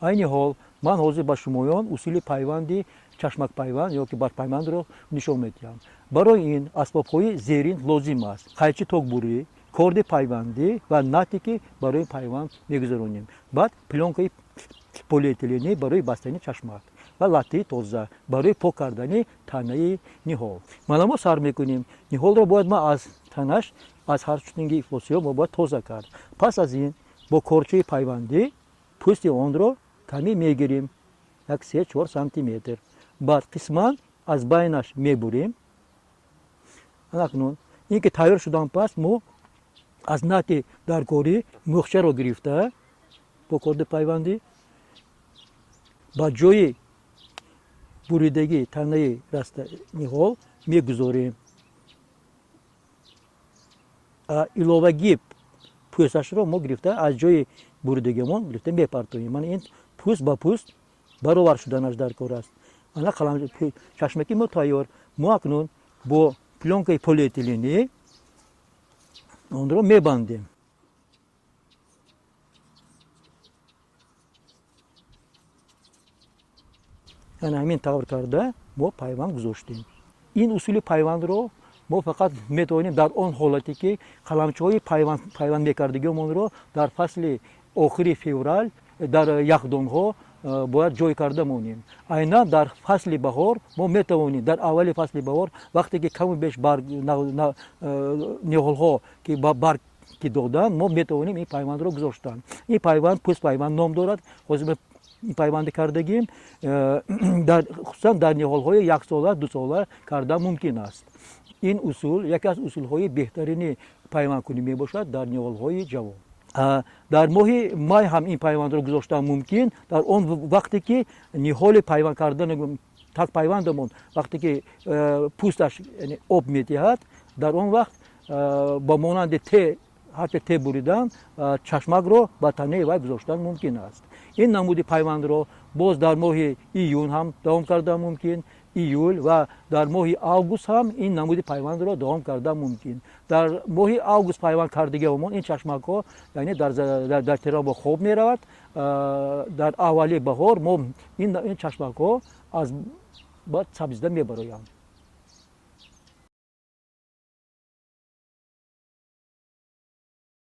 Айни ҳол ман ҳозир ба шумоён усули пайванди чашмакпайванд ё ки баргпайвандро нишон медиҳам. Барои ин асбобҳои зерин лозим аст: қайчи токбурӣ, корди пайвандӣ ва нате, ки барои пайванд мегузаронем, баъд плёнкаи полиэтиленӣ барои бастани чашмак ва латтаи тоза барои пок кардани танаи ниҳол. Мана мо сар мекунем. Ниҳолро бояд ма аз танаш аз ҳар чунинги ифлосиҳо мо бояд тоза кард. Пас аз ин бо корчаи пайвандӣ пӯсти онро каме мегирем, як 3-4 сантиметр, баъд қисман аз байнаш мебурем. Акнун ин ки тайёр шудан пас, мо аз нати даркорӣ мӯхчаро гирифта, бо корди пайвандӣ ба ҷои буридагии танаи раста ниҳол мегузорем. Иловагӣ пӯсташро мо гирифта, аз ҷои буридагиамон гирифта мепартоем. Мана ин пӯст ба пӯст баровар шуданаш дар кор аст. Ана қалам чашмаки мо тайёр. Мо акнун бо плёнкаи полиэтиленӣ онро мебандем. Ана ҳамин тавр карда мо пайванд гузоштем. Ин усули пайвандро мо фақат метавонем дар он ҳолате, ки қаламчаҳои пайванд мекардагиамонро дар фасли охири феврал дар яхдонҳо бояд ҷой карда монем. Айнан дар фасли баҳор мо метавонем, дар аввали фасли баҳор, вақте ки каму беш барг ниҳолҳо ки ба барг ки доданд, мо метавонем ин пайвандро гузоштан. Ин пайванд пӯст пайванд ном дорад. Ҳозир ин пайванди кардагим хусусан дар ниҳолҳои яксола, дусола кардан мумкин аст. Ин усул яке аз усулҳои беҳтарини пайвандкунӣ мебошад дар ниҳолҳои ҷавон. Дар моҳи май ҳам ин пайвандро гузоштан мумкин, дар он вақте ки ниҳоли пайванд кардан так пайвандамон, вақте ки пӯсташ об медиҳад, дар он вақт ба монанди те ҳарфи те буридан чашмакро ба танаи вай гузоштан мумкин аст. Ин намуди пайвандро боз дар моҳи июн ҳам давом кардан мумкин, июл, ва дар моҳи август ҳам ин намуди пайвандро давом кардан мумкин. Дар моҳи август пайванд кардагиамон ин чашмакҳо, яъне дар тирамоҳ хоб меравад. Дар аввали баҳор мо ин чашмакҳо аз баъд сабзида мебароянд.